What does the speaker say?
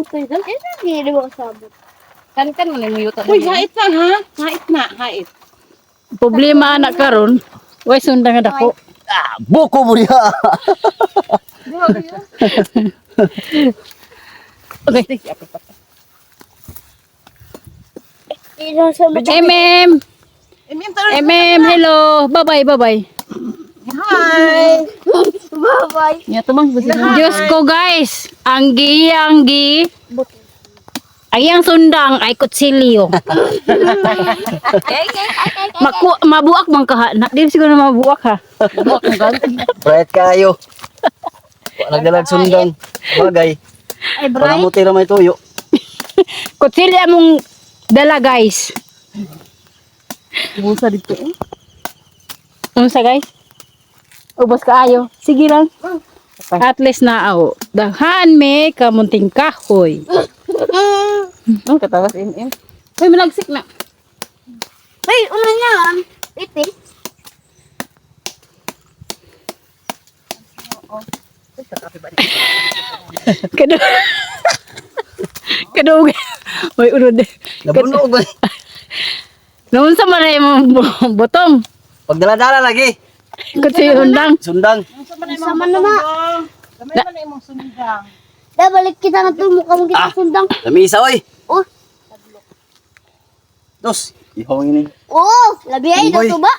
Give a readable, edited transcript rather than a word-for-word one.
Mutay dal. Eh, hindi mo kasabot. Kan-kan mo na yung yuta. Uy, hait na ha. Hait na, hait. Problema na karon. Way sundang nga dako. Ah, buko mo niya. Okay. Ino sa mga MM, MM, tara. MM, hello. Bye-bye, bye-bye. Hi. Bye-bye. Nya tumang Diyos ko guys, ang giyang gi ang iyang sundang ay kutsilyo. Maku mabuak man ka ha. Na, di siguro na mabuak ha. Bright kayo. Wa nagdalag sundang. Bagay. Ay, Para Bray. mo tira may tuyo. Kutsilyo among dala guys. Busa dito eh. Unsa guys? Ubos kaayo. Sige lang. At least na aw. Daghan me kamunting kahoy. Ang katawas MM. Uy, malagsik na. Ay, una niyan. Iti. Kadu. Kadugay. Uy, unod. Nabuno ba? Noon sa man imong botong. Pagdala-dala lagi. Kutsilyo undang. Sundang. Sa man na. Kamay man na imong sundang. Da, balik kita na to. Mukha mo kita sundang. Lamisa oy. Oh, Dos. Ihong ini. oh, labi ay, Unggoy. dato ba?